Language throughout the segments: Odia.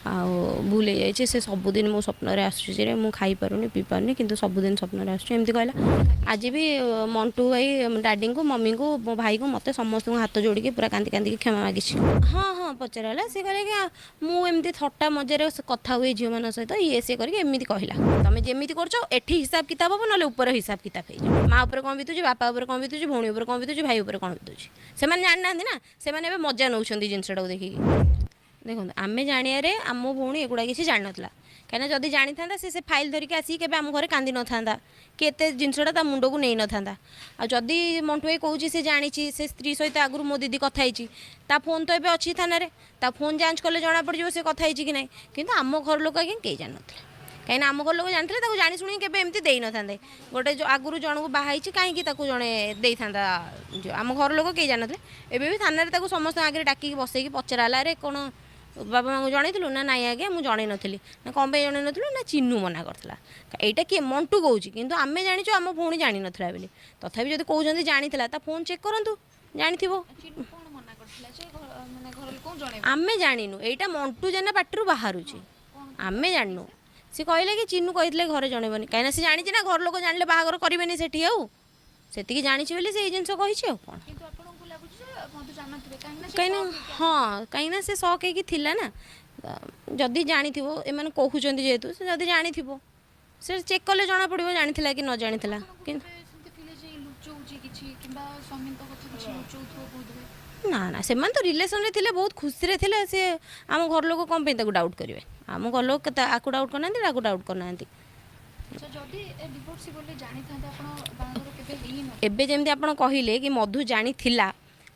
ଆଉ ଭୁଲ ହେଇଯାଇଛି। ସେ ସବୁଦିନ ମୋ ସ୍ୱପ୍ନରେ ଆସୁଛି ରେ, ମୁଁ ଖାଇପାରୁନି ପିଇପାରୁନି, କିନ୍ତୁ ସବୁଦିନ ସ୍ୱପ୍ନରେ ଆସୁଛି, ଏମିତି କହିଲା। ଆଜି ବି ମଣ୍ଟୁ ଭାଇ ଡାଡ଼ିଙ୍କୁ, ମମିଙ୍କୁ, ମୋ ଭାଇକୁ, ମୋତେ ସମସ୍ତଙ୍କୁ ହାତ ଯୋଡ଼ିକି ପୁରା କାନ୍ଦି କାନ୍ଦିକି କ୍ଷମା ମାଗିଛି। ହଁ ହଁ, ପଚରା ହେଲା। ସେ କହିଲେ କି ମୁଁ ଏମିତି ଥଟ୍ଟା ମଜାରେ କଥା ହୁଏ ଝିଅମାନଙ୍କ ସହିତ, ଇଏ ସିଏ କରିକି ଏମିତି କହିଲା। ତମେ ଯେମିତି କରୁଛ ଏଠି ହିସାବ କିତାବ ହେବ, ନହେଲେ ଉପରେ ହିସାବ କିତାବ ହେଇଯିବ। ମା ଉପରେ କ'ଣ ବିତୁଛି, ବାପା ଉପରେ କ'ଣ ବିତୁଛି, ଭଉଣୀ ଉପରେ କ'ଣ ବିତୁଛି, ଭାଇ ଉପରେ କ'ଣ ବିତୁଛି, ସେମାନେ ଜାଣିନାହାନ୍ତି ନା। ସେମାନେ ଏବେ ମଜା ନେଉଛନ୍ତି ଜିନିଷଟାକୁ ଦେଖିକି। ଦେଖନ୍ତୁ, ଆମେ ଜାଣିବାରେ ଆମ ଭଉଣୀ ଏଗୁଡ଼ା କିଛି ଜାଣିନଥିଲା। କାହିଁକିନା ଯଦି ଜାଣିଥାନ୍ତା, ସେ ଫାଇଲ୍ ଧରିକି ଆସିକି କେବେ ଆମ ଘରେ କାନ୍ଦି ନଥାନ୍ତା କି ଏତେ ଜିନିଷଟା ତା ମୁଣ୍ଡକୁ ନେଇନଥାନ୍ତା। ଆଉ ଯଦି ମଣ୍ଟୁ ଭାଇ କହୁଛି ସେ ଜାଣିଛି, ସେ ସ୍ତ୍ରୀ ସହିତ ଆଗରୁ ମୋ ଦିଦି କଥା ହେଇଛି, ତା ଫୋନ୍ ତ ଏବେ ଅଛି ଥାନାରେ, ତା ଫୋନ୍ ଯାଞ୍ଚ କଲେ ଜଣାପଡ଼ିଯିବ ସେ କଥା ହେଇଛି କି ନାହିଁ। କିନ୍ତୁ ଆମ ଘର ଲୋକ ଆଜ୍ଞା କେହି ଜାଣିନଥିଲେ। କାହିଁକିନା ଆମ ଘର ଲୋକ ଜାଣିଥିଲେ ତାକୁ ଜାଣି ଶୁଣିକି କେବେ ଏମିତି ଦେଇନଥାନ୍ତେ। ଗୋଟେ ଯେଉଁ ଆଗରୁ ଜଣକୁ ବାହା ହେଇଛି, କାହିଁକି ତାକୁ ଜଣେ ଦେଇଥାନ୍ତା? ଆମ ଘର ଲୋକ କେହି ଜାଣିନଥିଲେ। ଏବେ ବି ଥାନାରେ ତାକୁ ସମସ୍ତଙ୍କ ଆଗରେ ଡାକିକି ବସେଇକି ପଚରା ହେଲା, ଆରେ କ'ଣ ବାବା ମାଆଙ୍କୁ ଜଣେଇଥିଲୁ? ନା ନାଇଁ ଆଜ୍ଞା, ମୁଁ ଜଣେଇ ନଥିଲି। ନା କ'ଣ ପାଇଁ ଜଣେଇ ନଥିଲୁ? ନା ଚିନୁ ମନା କରିଥିଲା। ଏଇଟା କିଏ? ମଣ୍ଟୁ କହୁଛି। କିନ୍ତୁ ଆମେ ଜାଣିଛୁ ଆମ ଭଉଣୀ ଜାଣିନଥିଲା ବୋଲି। ତଥାପି ଯଦି କହୁଛନ୍ତି ଜାଣିଥିଲା, ତା ଫୋନ୍ ଚେକ୍ କରନ୍ତୁ, ଜାଣିଥିବ। ଆମେ ଜାଣିନୁ, ଏଇଟା ମଣ୍ଟୁ ଜେନା ପାଟିରୁ ବାହାରୁଛି, ଆମେ ଜାଣିନୁ। ସେ କହିଲେ କି ଚିନୁ କହିଥିଲେ ଘରେ ଜଣେଇବନି, କାହିଁକିନା ସେ ଜାଣିଛି ନା ଘର ଲୋକ ଜାଣିଲେ ବାହାଘର କରିବେନି ସେଠି। ଆଉ ସେତିକି ଜାଣିଛି ବୋଲି ସେ ଏଇ ଜିନିଷ କହିଛି, ଆଉ କ'ଣ? କାହିଁକିନା ହଁ, କାହିଁକିନା ସେ ସକ୍ ହେଇକି ଥିଲା ନା। ଯଦି ଜାଣିଥିବ, ଏମାନେ କହୁଛନ୍ତି ଯେହେତୁ, ସେ ଯଦି ଜାଣିଥିବ, ସେ ଚେକ୍ କଲେ ଜଣାପଡ଼ିବ ଜାଣିଥିଲା କି ନ ଜାଣିଥିଲା। କିନ୍ତୁ ନା ନା, ସେମାନେ ତ ରିଲେସନ୍ରେ ଥିଲେ, ବହୁତ ଖୁସିରେ ଥିଲେ। ସେ ଆମ ଘର ଲୋକ କ'ଣ ପାଇଁ ତାକୁ ଡାଉଟ୍ କରିବେ? ଆମ ଘର ଲୋକ ଆକୁ ଡାଉଟ୍ କରିନାହାନ୍ତି, ତାକୁ ଡାଉଟ୍ କରିନାହାନ୍ତି। ଏବେ ଯେମିତି ଆପଣ କହିଲେ କି ମଧୁ ଜାଣିଥିଲା,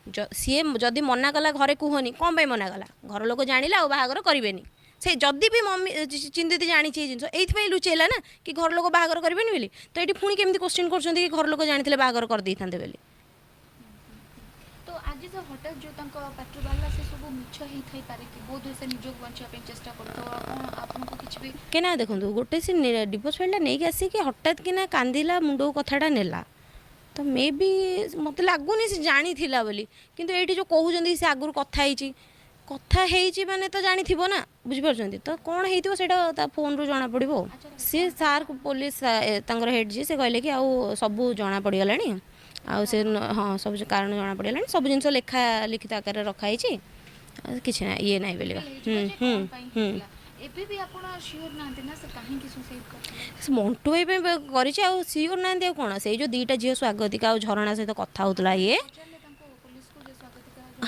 ସିଏ ଯଦି ମନା କଲା ଘରେ କୁହନି, କ'ଣ ପାଇଁ ମନା କଲା? ଘର ଲୋକ ଜାଣିଲେ ଆଉ ବାହାଘର କରିବେନି। ସେ ଯଦି ବି ମମି ଚିନ୍ଦିତି ଜାଣିଛି ଏଇ ଜିନିଷ, ଏଇଥିପାଇଁ ଲୁଚେଇଲା ନା କି ଘର ଲୋକ ବାହାଘର କରିବେନି ବୋଲି। ତ ଏଇଠି ପୁଣି କେମିତି କୋଶ୍ଚିନ୍ କରୁଛନ୍ତି କି ଘର ଲୋକ ଜାଣିଥିଲେ ବାହାଘର କରିଦେଇଥାନ୍ତେ ବୋଲି? ଆଜି ତ ହଠାତ୍ ଯେଉଁ ତାଙ୍କ ପାଟିରୁ ବାହାରିଲା, ସେ ସବୁ ମିଛ ହେଇଥାଇପାରେ କି? ବୋଧ ସେ ନିଜକୁ ବଞ୍ଚିବା ପାଇଁ ଚେଷ୍ଟା କରୁଥିବ, ଆପଣଙ୍କୁ କିଛି ବି କାହିଁକିନା ଦେଖନ୍ତୁ, ଗୋଟେ ସେ ଡିଭୋର୍ସ ଫାଇଲ୍ଟା ନେଇକି ଆସିକି ହଠାତ୍ କିନା କାନ୍ଦିଲା, ମୁଣ୍ଡକୁ କଥାଟା ନେଲା, ତ ମେ ବି ମୋତେ ଲାଗୁନି ସେ ଜାଣିଥିଲା ବୋଲି। କିନ୍ତୁ ଏଇଠି ଯେଉଁ କହୁଛନ୍ତି ସେ ଆଗରୁ କଥା ହେଇଛି, କଥା ହେଇଛି ମାନେ ତ ଜାଣିଥିବ ନା, ବୁଝିପାରୁଛନ୍ତି ତ? କ'ଣ ହେଇଥିବ ସେଇଟା ତା ଫୋନ୍ରୁ ଜଣାପଡ଼ିବ। ସିଏ ସାର୍ ପୋଲିସ ତାଙ୍କର ହେଡ଼୍ ଯିଏ, ସେ କହିଲେ କି ଆଉ ସବୁ ଜଣାପଡ଼ିଗଲାଣି, ଆଉ ସେ ହଁ ସବୁ କାରଣ ଜଣାପଡ଼ିଗଲାଣି, ସବୁ ଜିନିଷ ଲେଖା ଲିଖିତ ଆକାରରେ ରଖାହେଇଛି, କିଛି ନାହିଁ ଇଏ ନାହିଁ ବୋଲି। ହୁଁ ହୁଁ ହୁଁ। ଏବେ ବି ଆପଣ ସିଓର ନାହାନ୍ତି ନା ସେ କାହିଁକି ସୁସାଇଡ୍ କରିଥିଲା? ସେ ମଣ୍ଟୁ ଭାଇ ପାଇଁ କରିଛି, ଆଉ ସିଓର ନାହାନ୍ତି ଆଉ କ'ଣ? ସେଇ ଯେଉଁ ଦୁଇଟା ଝିଅ ସ୍ୱାଗତିକା ଆଉ ଝରଣା ସହିତ କଥା ହେଉଥିଲା ଇଏ।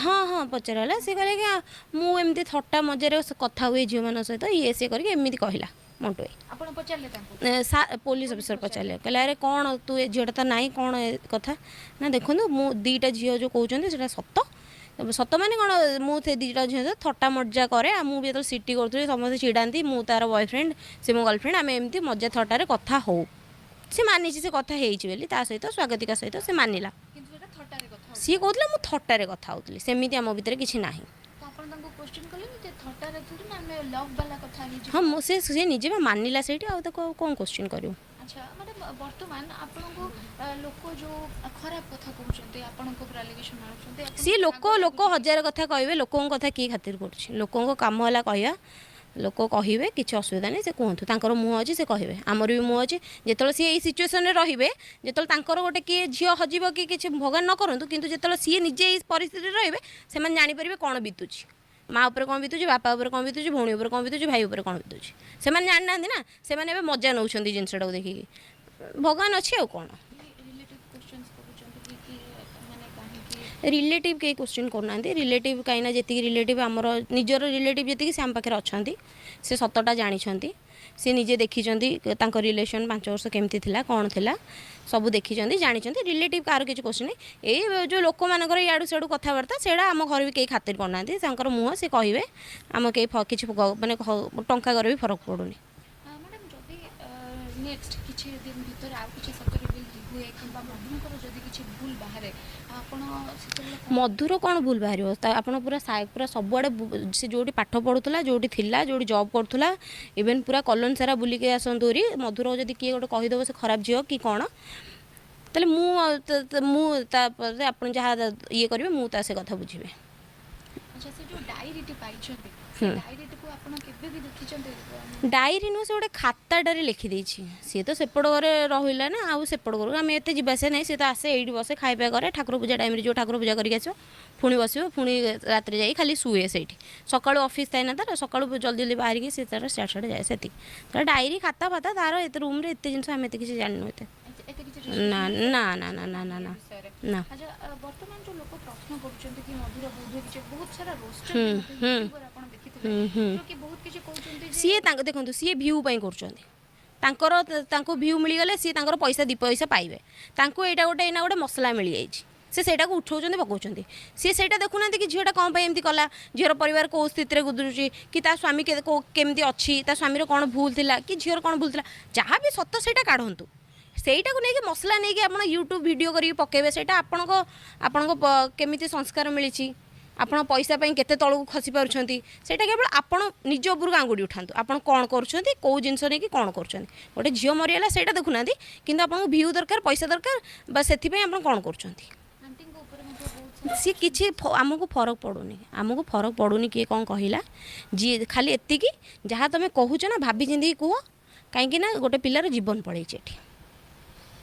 ହଁ ହଁ, ପଚରା ହେଲା। ସେ କହିଲେ କି ମୁଁ ଏମିତି ଥଟ୍ଟା ମଜାରେ କଥା ହୁଏ ଝିଅମାନଙ୍କ ସହିତ, ଇଏ ସିଏ କରିକି ଏମିତି କହିଲା ମଣ୍ଟୁ ଭାଇ। ଆପଣ ପଚାରିଲେ ତାଙ୍କୁ? ପୋଲିସ ଅଫିସର ପଚାରିଲେ, କହିଲେ ଆରେ କ'ଣ ତୁ ଏ ଝିଅଟା ତ ନାହିଁ, କ'ଣ ଏ କଥା? ନା ଦେଖନ୍ତୁ, ମୁଁ ଦୁଇଟା ଝିଅ ଯେଉଁ କହୁଛନ୍ତି ସେଇଟା ସତ। ସତ ମାନେ କ'ଣ? ମୁଁ ସେ ଦୁଇଟା ଝିଅ ସହିତ ଥଟ୍ଟା ମଜା କରେ, ଆଉ ମୁଁ ବି ଯେତେବେଳେ ସିଟି କରୁଥିଲି ସମସ୍ତେ ଚିଡ଼ାନ୍ତି, ମୁଁ ତାର ବୟଫ୍ରେଣ୍ଡ, ସେ ମୋ ଗର୍ଲଫ୍ରେଣ୍ଡ, ଆମେ ଏମିତି ମଜା ଥଟ୍ଟାରେ କଥା ହଉ। ସେ ମାନିଛି ସେ କଥା ହେଇଛି ବୋଲି ତା ସହିତ, ସ୍ୱାଗତିକା ସହିତ ସେ ମାନିଲା। ସିଏ କହୁଥିଲା ମୁଁ ଥଟ୍ଟାରେ କଥା ହେଉଥିଲି, ସେମିତି ଆମ ଭିତରେ କିଛି ନାହିଁ। ହଁ, ମୁଁ ସେ ନିଜେ ବା ମାନିଲା ସେଇଠି, ଆଉ ତାକୁ ଆଉ କ'ଣ କୋଶ୍ଚିନ୍ କରିବୁ? ଆଚ୍ଛା ମ୍ୟାଡ଼ାମ୍, ବର୍ତ୍ତମାନ ଆପଣଙ୍କୁ ଲୋକ ଯେଉଁ ଖରାପ କଥା କହୁଛନ୍ତି, ଆପଣଙ୍କ ଉପରେ ଆଲିଗେସନ୍ ଆଣୁଛନ୍ତି? ସିଏ ଲୋକ ହଜାର କଥା କହିବେ, ଲୋକଙ୍କ କଥା କିଏ ଖାତିର କରୁଛି? ଲୋକଙ୍କ କାମ ହେଲା କହିବା। ଲୋକ କହିବେ, କିଛି ଅସୁବିଧା ନାହିଁ, ସେ କୁହନ୍ତୁ। ତାଙ୍କର ମୁହଁ ଅଛି, ସେ କହିବେ, ଆମର ବି ମୁହଁ ଅଛି। ଯେତେବେଳେ ସିଏ ଏଇ ସିଚୁଏସନ୍ରେ ରହିବେ, ଯେତେବେଳେ ତାଙ୍କର ଗୋଟେ କିଏ ଝିଅ ହଜିବ କି କିଛି, ଭଗବାନ ନ କରନ୍ତୁ, କିନ୍ତୁ ଯେତେବେଳେ ସିଏ ନିଜେ ଏଇ ପରିସ୍ଥିତିରେ ରହିବେ, ସେମାନେ ଜାଣିପାରିବେ କ'ଣ ବିତୁଛି, ମା ଉପରେ କ'ଣ ବିତୁଛି, ବାପା ଉପରେ କ'ଣ ବିତୁଛି, ଭଉଣୀ ଉପରେ କ'ଣ ବିତୁଛି, ଭାଇ ଉପରେ କ'ଣ ବିତୁଛି। ସେମାନେ ଜାଣିନାହାନ୍ତି ନା। ସେମାନେ ଏବେ ମଜା ନେଉଛନ୍ତି ଜିନିଷଟାକୁ ଦେଖିକି। ଭଗବାନ ଅଛି, ଆଉ କ'ଣ? ରିଲେଟିଭ୍ କେହି କୋଶ୍ଚିନ୍ କରୁନାହାନ୍ତି। ରିଲେଟିଭ୍ କାହିଁକିନା ଯେତିକି ରିଲେଟିଭ୍ ଆମର ନିଜର ରିଲେଟିଭ୍ ଯେତିକି, ସେ ଆମ ପାଖରେ ଅଛନ୍ତି, ସେ ସତଟା ଜାଣିଛନ୍ତି। ସେ ନିଜେ ଦେଖିଛନ୍ତି ତାଙ୍କ ରିଲେସନ୍ 5 ବର୍ଷ କେମିତି ଥିଲା, କ'ଣ ଥିଲା, ସବୁ ଦେଖିଛନ୍ତି, ଜାଣିଛନ୍ତି। ରିଲେଟିଭ୍ କାହାର କିଛି କୋଶ୍ଚିନ୍ ନାହିଁ। ଏଇ ଯେଉଁ ଲୋକମାନଙ୍କର ଇଆଡ଼ୁ ସିଆଡ଼ୁ କଥାବାର୍ତ୍ତା, ସେଇଟା ଆମ ଘରେ ବି କେହି ଖାତିର କରୁନାହାନ୍ତି। ତାଙ୍କର ମୁହଁ, ସେ କହିବେ, ଆମ କେହି କିଛି ମାନେ ଟଙ୍କା ଘରେ ବି ଫରକ ପଡ଼ୁନି। ମ୍ୟାଡ଼ାମ୍, ଯଦି ନେକ୍ସଟ କିଛି ଦିନ ଭିତରେ ଆଉ କିଛି ସତ ରିଭିଲ୍ ହୁଏ କିମ୍ବା ମଧୁଙ୍କର ଯଦି କିଛି ଭୁଲ ବାହାରେ, ଆପଣ ସେତେବେଳେ? ମଧୁର କ'ଣ ଭୁଲ ବାହାରିବ? ତା ଆପଣ ପୁରା ପୁରା ସବୁଆଡ଼େ, ସେ ଯେଉଁଠି ପାଠ ପଢ଼ୁଥିଲା, ଯେଉଁଠି ଥିଲା, ଯେଉଁଠି ଜବ୍ କରୁଥିଲା, ଇଭେନ୍ ପୁରା କଲୋନୀ ସାରା ବୁଲିକି ଆସନ୍ତୁ ହେରି। ମଧୁର ଯଦି କିଏ ଗୋଟେ କହିଦେବ ସେ ଖରାପ ଝିଅ କି କ'ଣ, ତାହେଲେ ମୁଁ ତାପରେ ଆପଣ ଯାହା ଇଏ କରିବେ, ମୁଁ ତା ସେ କଥା ବୁଝିବି। ଆଚ୍ଛା, ସେ ଯେଉଁ ଡାଏରୀଟି ପାଇଛନ୍ତି, ସେ ଡାଏରୀଟିକୁ ଆପଣ କେବେ ବି ଦେଖିଛନ୍ତି? ଡାଏରୀ ନୁହଁ, ସେ ଗୋଟେ ଖାତାଟାରେ ଲେଖିଦେଇଛି। ସିଏ ତ ସେପଟ ଘରେ ରହିଲା ନା, ଆଉ ସେପଟ ଘରକୁ ଆମେ ଏତେ ଯିବା ଆସିବା ନାହିଁ। ସିଏ ତ ଆସେ, ଏଇଠି ବସେ, ଖାଇବା ପିଇବା କରେ, ଠାକୁର ପୂଜା ଟାଇମ୍ରେ ଯିବ, ଠାକୁର ପୂଜା କରିକି ଆସିବ, ପୁଣି ବସିବ, ପୁଣି ରାତିରେ ଯାଇ ଖାଲି ଶୁଏ ସେଇଠି। ସକାଳୁ ଅଫିସ୍ ଥାଏ ନା ତାର, ସକାଳୁ ଜଲ୍ଦି ଜଲ୍ଦି ବାହାରିକି ସେ ତାର ସିଆଡ଼େ ସିଆଡ଼େ ଯାଏ, ସେତିକି। ତାର ଡାଏରୀ ଖାତା ଫାତା ତାର ଏତେ ରୁମ୍ରେ ଏତେ ଜିନିଷ ଆମେ ଏତେ କିଛି ଜାଣିନୁ ଏତେ। ଏତେ କିଛି ନା ନା ନା ନା ନା ନା ନା ବିଷୟରେ? ନା। ଆଚ୍ଛା, ବର୍ତ୍ତମାନ ଯୋଉ ଲୋକ ପ୍ରଶ୍ନ କରୁଛନ୍ତି କି ମଧୁର ବୋଧହୁଏ କିଛି, ବହୁତ ସାରା ରୋଷ୍ଟର ୟୁଟ୍ୟୁବର ଆପଣ ଦେଖିଥିବେ ଯୋଉ କି ବହୁତ କିଛି କହୁଛନ୍ତି ଯେ ସିଏ ତାଙ୍କ, ଦେଖନ୍ତୁ, ସିଏ ଭ୍ୟୁ ପାଇଁ କରୁଛନ୍ତି। ତାଙ୍କର ତାଙ୍କୁ ଭ୍ୟୁ ମିଳିଗଲେ ସିଏ ତାଙ୍କର ପଇସା, 2 ପଇସା ପାଇବେ। ତାଙ୍କୁ ଏଇଟା ଗୋଟେ ଏଇନା ଗୋଟେ ମସଲା ମିଳିଯାଇଛି, ସେ ସେଇଟାକୁ ଉଠଉଛନ୍ତି, ପକାଉଛନ୍ତି। ସିଏ ସେଇଟା ଦେଖୁନାହାନ୍ତି କି ଝିଅଟା କ'ଣ ପାଇଁ ଏମିତି କଲା, ଝିଅର ପରିବାର କେଉଁ ସ୍ଥିତିରେ ଗୁଜୁରୁଛି, କି ତା ସ୍ୱାମୀ କେମିତି ଅଛି, ତା ସ୍ୱାମୀର କ'ଣ ଭୁଲ ଥିଲା କି ଝିଅର କ'ଣ ଭୁଲ ଥିଲା। ଯାହା ବି ସତ ସେଇଟା କାଢ଼ନ୍ତୁ। ସେଇଟାକୁ ନେଇକି ମସଲା ନେଇକି ଆପଣ ୟୁଟ୍ୟୁବ୍ ଭିଡ଼ିଓ କରିକି ପକାଇବେ, ସେଇଟା ଆପଣଙ୍କ କେମିତି ସଂସ୍କାର ମିଳିଛି? ଆପଣ ପଇସା ପାଇଁ କେତେ ତଳକୁ ଖସି ପାରୁଛନ୍ତି? ସେଇଟା କେବଳ ଆପଣ ନିଜ ଉପରକୁ ଆଙ୍ଗୁଠି ଉଠାନ୍ତୁ। ଆପଣ କ'ଣ କରୁଛନ୍ତି, କେଉଁ ଜିନିଷ ନେଇକି କ'ଣ କରୁଛନ୍ତି? ଗୋଟେ ଝିଅ ମରିଗଲା, ସେଇଟା ଦେଖୁନାହାନ୍ତି, କିନ୍ତୁ ଆପଣଙ୍କୁ ଭ୍ୟୁ ଦରକାର, ପଇସା ଦରକାର ବା ସେଥିପାଇଁ ଆପଣ କ'ଣ କରୁଛନ୍ତି? ଆଣ୍ଟିଙ୍କ ଉପରେ ମଧ୍ୟ ବହୁତ ସାରା ସିଏ କିଛି ଆମକୁ ଫରକ ପଡ଼ୁନି, ଆମକୁ ଫରକ ପଡ଼ୁନି କିଏ କ'ଣ କହିଲା। ଯିଏ ଖାଲି ଏତିକି, ଯାହା ତୁମେ କହୁଛ ନା, ଭାବି ଚିନ୍ତିକି କୁହ, କାହିଁକି ନା ଗୋଟେ ପିଲାର ଜୀବନ ପଳେଇଛି ଏଠି।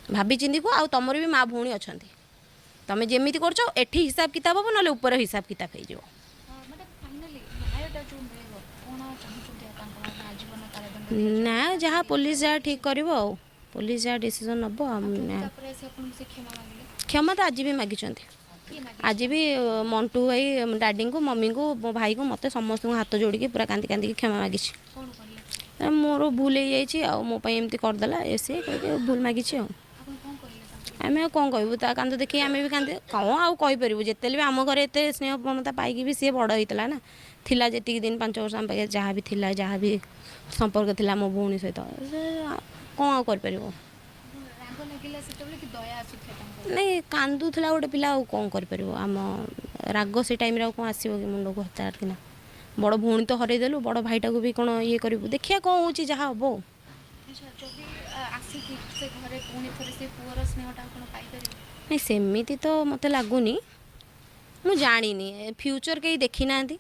ଭାବି ଚିନ୍ତି କୁହ। ଆଉ ତମର ବି ମା ଭଉଣୀ ଅଛନ୍ତି। ତମେ ଯେମିତି କରୁଛ, ଏଠି ହିସାବ କିତାବ ହେବ, ନହେଲେ ଉପରେ ହିସାବ କିତାବ ହେଇଯିବ। ମାନେ ଫାଇନାଲି ନ୍ୟାୟଟା ଯୋଉ ମିଳିବ, କ'ଣ ଚାହୁଁଛନ୍ତି ତାଙ୍କ ମାନେ ଆଜୀବନ କାରାଦଣ୍ଡ? ନା, ଯାହା ପୋଲିସ ଯାହା ଠିକ୍ କରିବ, ଆଉ ପୋଲିସ ଯାହା ଡିସିସନ୍ ନେବ ଆଉ ଯଦି ତାପରେ ଆସି ଆପଣଙ୍କୁ ସେ କ୍ଷମା ମାଗିଲେ? କ୍ଷମା ତ ଆଜି ବି ମାଗିଛନ୍ତି। କିଏ ମାଗିଲେ? ଆଜି ବି ମଣ୍ଟୁ ଭାଇ ଡାଡ଼ିଙ୍କୁ, ମମିଙ୍କୁ, ମୋ ଭାଇକୁ, ମୋତେ ସମସ୍ତଙ୍କୁ ହାତ ଯୋଡ଼ିକି ପୁରା କାନ୍ଦି କାନ୍ଦିକି କ୍ଷମା ମାଗିଛି। କ'ଣ କହିଲେ? ଏ ମୋର ଭୁଲ ହେଇଯାଇଛି, ଆଉ ମୋ ପାଇଁ ଏମିତି କରିଦେଲା, ଏ ସିଏ କହିକି ଭୁଲ ମାଗିଛି। ଆଉ ଆପଣ କ'ଣ କହିଲେ ତାଙ୍କୁ? ଆମେ ଆଉ କ'ଣ କହିବୁ? ତା କାନ୍ଦ ଦେଖିକି ଆମେ ବି କାନ୍ଦି, କ'ଣ ଆଉ କହିପାରିବୁ? ଯେତେବେଳେ ବି ଆମ ଘରେ ଏତେ ସ୍ନେହ ମମତା ପାଇକି ବି ସିଏ ବଡ଼ ହେଇଥିଲା ନା, ଥିଲା ଯେତିକି ଦିନ, 5 ବର୍ଷ ଆମ ପାଖରେ ଯାହା ବି ଥିଲା, ଯାହା ବି ସମ୍ପର୍କ ଥିଲା ମୋ ଭଉଣୀ ସହିତ, ସେ କ'ଣ ଆଉ କରିପାରିବ? ରାଗ ଲାଗିଲା ସେତେବେଳେ କି ଦୟା ଆସୁଥିଲା ତାଙ୍କୁ? ନାଇଁ, କାନ୍ଦୁଥିଲା ଗୋଟେ ପିଲା, ଆଉ କ'ଣ କରିପାରିବ? ଆମ ରାଗ ସେ ଟାଇମ୍ରେ ଆଉ କ'ଣ ଆସିବ କି ମୁଣ୍ଡକୁ ହଠାତ୍ କିନା? ବଡ଼ ଭଉଣୀ ତ ହରେଇଦେଲୁ, ବଡ଼ ଭାଇଟାକୁ ବି କ'ଣ ଇଏ କରିବୁ? ଦେଖିବା କ'ଣ ହେଉଛି, ଯାହା ହେବ ଆଉ। ଆଚ୍ଛା, ଯଦି ଆସିକି ସେ ଘରେ ପୁଣି ଥରେ ସେ ପୁଅର ସ୍ନେହଟା ଆପଣ ପାଇପାରିବେ? ନାଇଁ, ସେମିତି ତ ମୋତେ ଲାଗୁନି। ମୁଁ ଜାଣିନି, ଫ୍ୟୁଚର୍ କେହି ଦେଖିନାହାନ୍ତି।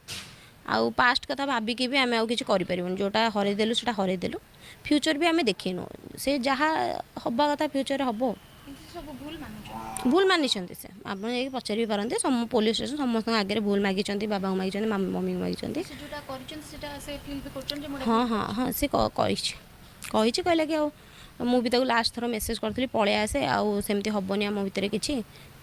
ଆଉ ପାଷ୍ଟ କଥା ଭାବିକି ବି ଆମେ ଆଉ କିଛି କରିପାରିବୁନି। ଯେଉଁଟା ହରେଇଦେଲୁ ସେଇଟା ହରେଇଦେଲୁ। ଫ୍ୟୁଚର୍ ବି ଆମେ ଦେଖିନୁ। ସେ ଯାହା ହେବା କଥା ଫ୍ୟୁଚର୍ରେ ହେବ। କିନ୍ତୁ ସେ ସବୁ ଭୁଲ ମାନୁଛନ୍ତି? ଭୁଲ ମାନିଛନ୍ତି ସେ। ଆପଣ ଯାଇକି ପଚାରି ବି ପାରନ୍ତି। ପୋଲିସ ଷ୍ଟେସନ ସମସ୍ତଙ୍କ ଆଗରେ ଭୁଲ ମାଗିଛନ୍ତି, ବାବାଙ୍କୁ ମାଗିଛନ୍ତି, ମମିଙ୍କୁ ମାଗିଛନ୍ତି। ସେ ଯୋଉଟା କରିଛନ୍ତି ସେଟା ସେ ଫିଲ୍ ବି କରୁଛନ୍ତି ଯେ ମୁଁ ଏଇଟା ହଁ, ସେ କହିଛି କହିଛି କହିଲା କି ଆଉ ମୁଁ ବି ତାକୁ ଲାଷ୍ଟ ଥର ମେସେଜ୍ କରିଥିଲି, ପଳେଇ ଆସେ, ଆଉ ସେମିତି ହେବନି ଆମ ଭିତରେ କିଛି।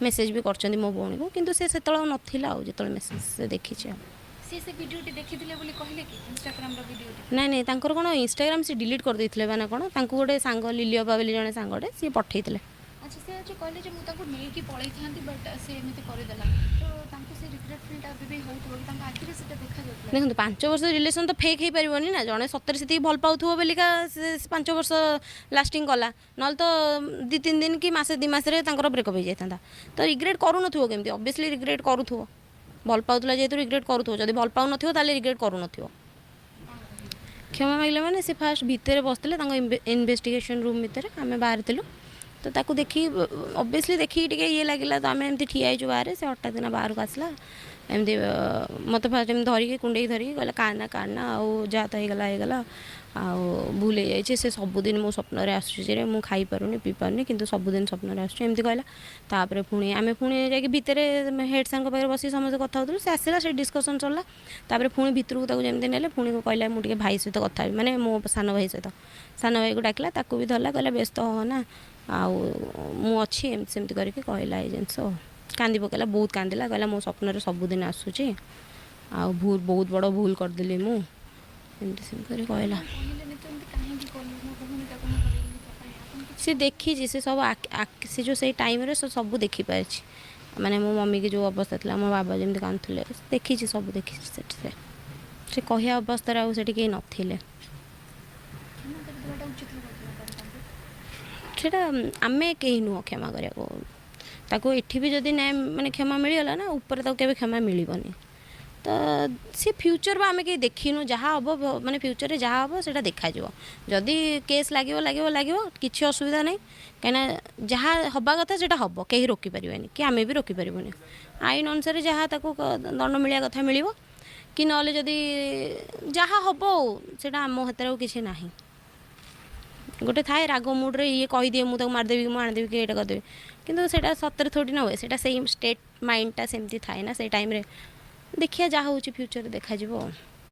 ମେସେଜ୍ ବି କରିଛନ୍ତି ମୋ ଭଉଣୀକୁ, କିନ୍ତୁ ସେ ସେତେବେଳେ ଆଉ ନଥିଲା, ଆଉ ଯେତେବେଳେ ମେସେଜ୍ ସେ ଦେଖିଛି ଆଉ। ସିଏ ସେ ଭିଡ଼ିଓଟି ଦେଖିଥିଲେ ବୋଲି କହିଲେ କି, ଇନଷ୍ଟାଗ୍ରାମର ଭିଡ଼ିଓଟି? ନାଇଁ ନାଇଁ, ତାଙ୍କର କ'ଣ ଇନଷ୍ଟାଗ୍ରାମ ସେ ଡିଲିଟ୍ କରିଦେଇଥିଲେ ବା ନା କ'ଣ, ତାଙ୍କୁ ଗୋଟେ ସାଙ୍ଗ ଲିଲିଅପା ବୋଲି ଜଣେ ସାଙ୍ଗଟେ, ସିଏ ପଠେଇଥିଲେ। ଆଚ୍ଛା, ସେ ଆଜି କହିଲେ ଯେ ମୁଁ ତାକୁ ନେଇକି ପଳେଇଥାନ୍ତି, ବଟ୍ ସେ ଏମିତି କରିଦେଲା, ତ ତାଙ୍କୁ ସେ ରିଗ୍ରେଟ୍ ଫିଲ୍ଟା ଏବେ ବି ହେଉଥିବ କି? ତାଙ୍କ ଆଖିରେ ସେଟା ଦେଖାଯାଉଥିଲା। ଦେଖନ୍ତୁ, 5 ବର୍ଷ ରିଲେସନ୍ ତ ଫେକ୍ ହେଇପାରିବନି ନା। ଜଣେ ସତରେ ସେତିକି ଭଲ ପାଉଥିବ ବୋଲିକା ସେ 5 ବର୍ଷ ଲାଷ୍ଟିଂ କଲା, ନହେଲେ ତ 2-3 ଦିନ କି ମାସେ 2 ମାସରେ ତାଙ୍କର ବ୍ରେକଅପ୍ ହେଇଯାଇଥାନ୍ତା। ତ ରିଗ୍ରେଟ୍ କରୁନଥିବ କେମିତି? ଅବଭିୟସଲି ରିଗ୍ରେଟ୍ କରୁଥିବ। ଭଲ ପାଉଥିଲା ଯେହେତୁ ରିଗ୍ରେଟ୍ କରୁଥିବ। ଯଦି ଭଲ ପାଉନଥିବ, ତାହେଲେ ରିଗ୍ରେଟ୍ କରୁନଥିବ। କ'ଣ କହିଲେ? କ୍ଷମା ମାଗିଲେ ମାନେ ସେ ଫାଷ୍ଟ ଭିତରେ ବସିଥିଲେ ତାଙ୍କ ଇନଭେଷ୍ଟିଗେସନ୍ ରୁମ୍ ଭିତରେ, ଆମେ ବାହାରେ ଥିଲୁ। ତ ତାକୁ ଦେଖି, ଅବଭିୟସଲି ଦେଖିକି ଟିକେ ଇଏ ଲାଗିଲା। ତ ଆମେ ଏମିତି ଠିଆ ହେଇଛୁ ବାହାରେ, ସେ ହଠାତ୍ କିନା ବାହାରକୁ ଆସିଲା ଏମିତି, ମୋତେ ଫାଷ୍ଟ ଏମିତି ଧରିକି, କୁଣ୍ଡେଇକି ଧରିକି କହିଲା, କାନ୍ଦନା କାନ୍ଦନା, ଆଉ ଯାହା ତ ହେଇଗଲା ହେଇଗଲା, ଆଉ ଭୁଲ ହେଇଯାଇଛି। ସେ ସବୁଦିନ ମୋ ସ୍ୱପ୍ନରେ ଆସୁଛି ରେ, ମୁଁ ଖାଇପାରୁନି, ପିଇପାରୁନି, କିନ୍ତୁ ସବୁଦିନ ସ୍ୱପ୍ନରେ ଆସୁଛି, ଏମିତି କହିଲା। ତାପରେ ପୁଣି ଆମେ ପୁଣି ଯାଇକି ଭିତରେ ହେଡ଼୍ ସାର୍ଙ୍କ ପାଖରେ ବସିକି ସମସ୍ତେ କଥା ହେଉଥିଲୁ। ସେ ଆସିଲା, ସେ ଡିସ୍କସନ୍ ସରିଲା। ତାପରେ ପୁଣି ଭିତରକୁ ତାକୁ ଯେମିତି ନେଲେ, ପୁଣି କହିଲା ମୁଁ ଟିକେ ଭାଇ ସହିତ କଥା ହେବି, ମାନେ ମୋ ସାନ ଭାଇ ସହିତ। ସାନ ଭାଇକୁ ଡାକିଲା, ତାକୁ ବି ଧରିଲା, କହିଲା ବ୍ୟସ୍ତ ହ ନା, ଆଉ ମୁଁ ଅଛି, ଏମିତି ସେମିତି କରିକି କହିଲା ଏଇ ଜିନିଷ। କାନ୍ଦି ପକାଇଲା, ବହୁତ କାନ୍ଦିଲା। କହିଲା ମୋ ସ୍ୱପ୍ନରେ ସବୁଦିନ ଆସୁଛି, ଆଉ ଭୁଲ, ବହୁତ ବଡ଼ ଭୁଲ କରିଦେଲି ମୁଁ, ଏମିତି ସେମିତି କରି କହିଲା। କହିଲେନି ତ ଏମିତି କାହିଁକି କଲୁ, ମୋ ଭଉଣୀଟାକୁ ମୁଁ ହରେଇଲି ତୋ ପାଇଁ, ଆପଣ କିଛି ସେ ଦେଖିଛି, ସେ ସବୁ ସେ ଯେଉଁ ସେଇ ଟାଇମ୍ରେ ସେ ସବୁ ଦେଖିପାରିଛି। ମାନେ ମୋ ମମିକି ଯେଉଁ ଅବସ୍ଥା ଥିଲା, ମୋ ବାବା ଯେମିତି କାନ୍ଦୁଥିଲେ, ସେ ଦେଖିଛି, ସବୁ ଦେଖିଛି ସେଠି। ସେ କହିବା ଅବସ୍ଥାରେ ଆଉ ସେଠି କେହି ନଥିଲେ। କ୍ଷମା କରିଦେବାଟା ଉଚିତ ହେବ କି ମ୍ୟାଡ଼ାମ୍ ତାଙ୍କୁ? ସେଇଟା ଆମେ କେହି ନୁହଁ କ୍ଷମା କରିବାକୁ ତାକୁ। ଏଠି ବି ଯଦି ନ୍ୟାୟ, ମାନେ କ୍ଷମା ମିଳିଗଲା ନା, ଉପରେ ତାକୁ କେବେ କ୍ଷମା ମିଳିବନି। ତ ସେ ଫ୍ୟୁଚର୍ ବା ଆମେ କେହି ଦେଖିନୁ। ଯାହା ହେବ, ମାନେ ଫ୍ୟୁଚର୍ରେ ଯାହା ହେବ ସେଇଟା ଦେଖାଯିବ। ଯଦି କେସ୍ ଲାଗିବ ଲାଗିବ ଲାଗିବ, କିଛି ଅସୁବିଧା ନାହିଁ। କାହିଁକିନା ଯାହା ହେବା କଥା ସେଇଟା ହେବ, କେହି ରୋକିପାରିବେନି କି ଆମେ ବି ରୋକିପାରିବୁନି। ଆଇନ ଅନୁସାରେ ଯାହା ତାକୁ ଦଣ୍ଡ ମିଳିବା କଥା ମିଳିବ। କି ନହେଲେ ଯଦି ଯାହା ହେବ ଆଉ ସେଇଟା ଆମ ହାତରେ ଆଉ କିଛି ନାହିଁ। ଗୋଟେ ଥାଏ ରାଗ ମୁଡ଼ରେ ଇଏ କହିଦିଏ, ମୁଁ ତାକୁ ମାରିଦେବି କି ମୁଁ ଆଣିଦେବି କି ଏଇଟା କରିଦେବି, କିନ୍ତୁ ସେଇଟା ସତରେ ଥୋଡ଼ି ନା ହୁଏ। ସେଇଟା ସେଇ ଷ୍ଟେଟ୍ ମାଇଣ୍ଡଟା ସେମିତି ଥାଏ ନା ସେଇ ଟାଇମ୍ରେ। ଦେଖିବା ଯାହା ହେଉଛି ଫ୍ୟୁଚର୍ରେ ଦେଖାଯିବ ଆଉ।